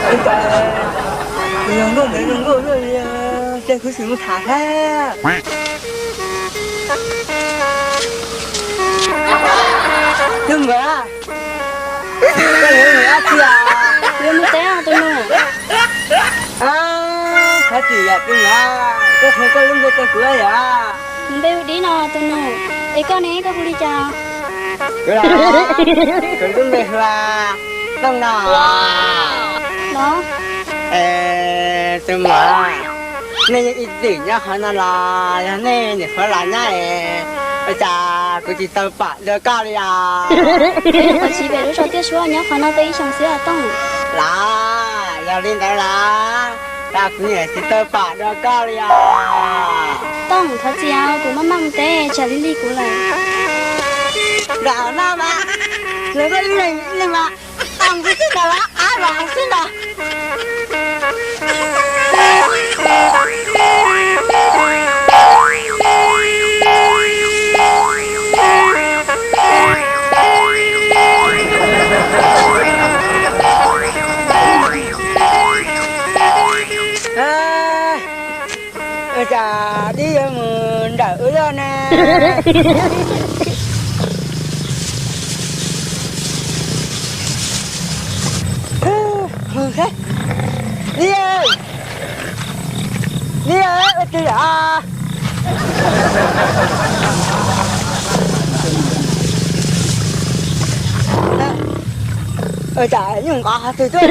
Tus ntawd zoo nkauj ntawd zoo nkauj luaj li, ces kuv sim mus tham saib. Tus muam, koj yuav mus dab tsi os? Yuav mus teb os tus nus. Thov txim yom tus muam, koj qhia koj lub npe rau kuv yom. Kuv npe hu Dib no tus nus, es koj ne koj hu li cas? Kuv los, kuv lub npe hu ua Tooj no. Los, es tus muam, nej yeej ib txwm nyob qhov no los yog nej niam qhuav los nyob es, ua cas kuv tsis tau pom dua koj li os? Kuv nyuam qhuav tsiv pem lub zos Tiaj Suab nyob qhov no tau ib xyoos xwb os Tooj. Los, yog li ntawd los, cas kuv niam tsis tau pom dua koj li os? Tooj, thov txim os, kuv maj maj mus teb tsam li lig kuv lawm. Nram no mas, nws kuj ib leeg ib leeg mas, tos kuv xwb ntag los, av los xwb ntag. Ua cas Dib yuav mus nrawm ua luaj ne? Dib, Dib, ua twg lawm? Ua cas nyuj nqov qhov twg tuaj?